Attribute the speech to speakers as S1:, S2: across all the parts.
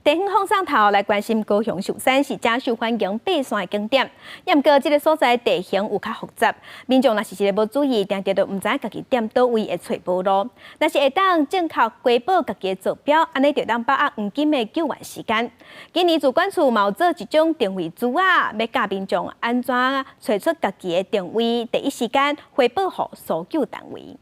S1: 地方放送頭來關心高雄壽山是誠受歡迎爬山的景點，毋過這个所在地形有較複雜，民眾若是一个無注意，定定都毋知家己踮佗位會揣無路。若是會當正確回報家己的座標，按呢就當把握黃金的救援時間。今年自管處嘛有做一種定位珠仔，欲教民眾按怎揣出家己的定位，第一時間回報予搜救單位。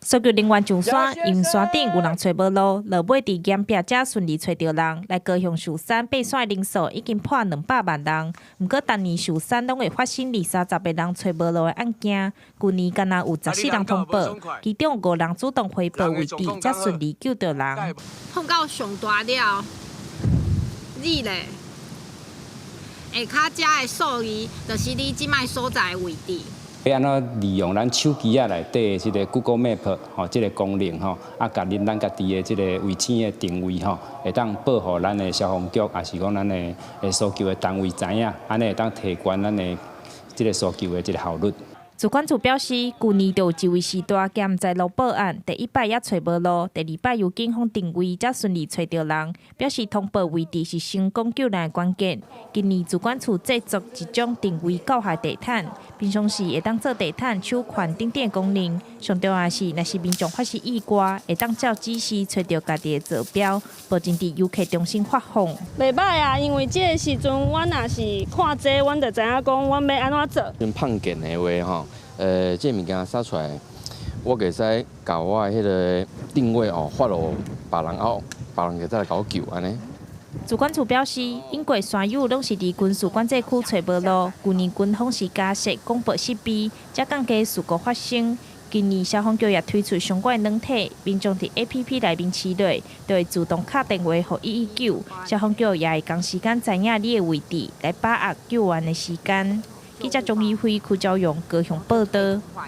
S2: 搜救人員上山，因山頂有人揣無路，落尾佇岩壁才順利揣著人。來高雄壽山爬山的人數已經破200萬人，毋過逐年壽山攏會發生二三十个人揣無路的案件。舊年干焦有14人通報，其中五人主動回報位置，才順利救著人。
S3: 碰到上大了，你咧下跤遮的數字，就是你這擺所在的位置。
S4: 欲按怎利用咱手機仔內底的這个 Google Map 吼，這个功能吼，啊，共恁咱家己的這个位置的定位吼，會當報予咱的消防局，抑是講咱的搜救的單位知影，按呢會當提懸咱的這个搜救的這个效率。
S2: 自管處表示，舊年就有一位序大驚毋知路報案，第一擺也揣無路，第二擺由警方定位才順利揣著人，表示通報位置是成功救人的關鍵。今年自管處製作一種定位教學地毯，平常時會當做地毯、手環等等功能。上重要的是，若是民眾發生意外，會當照指示揣著家己的座標，目前佇遊客中心發放。
S5: 袂䆀啊，因為這个時陣，阮若是看這，阮就知影講阮欲按怎做。
S6: 用放電的話吼，這个物件掃出來，我會使共我的彼个定位哦發予別人後，別人會再來共我救按呢。
S2: 自管處表示，因過山友攏是佇軍事管制區揣無路，舊年軍方是加設廣播設備，才降低事故發生。今年消防局也推出相關軟體，民眾佇 APP 內面飼落，就會自動敲電話予119，消防局也會仝時間知影你的位置，來把握救援的時間。記者鍾怡輝、柯昭勇高雄報導。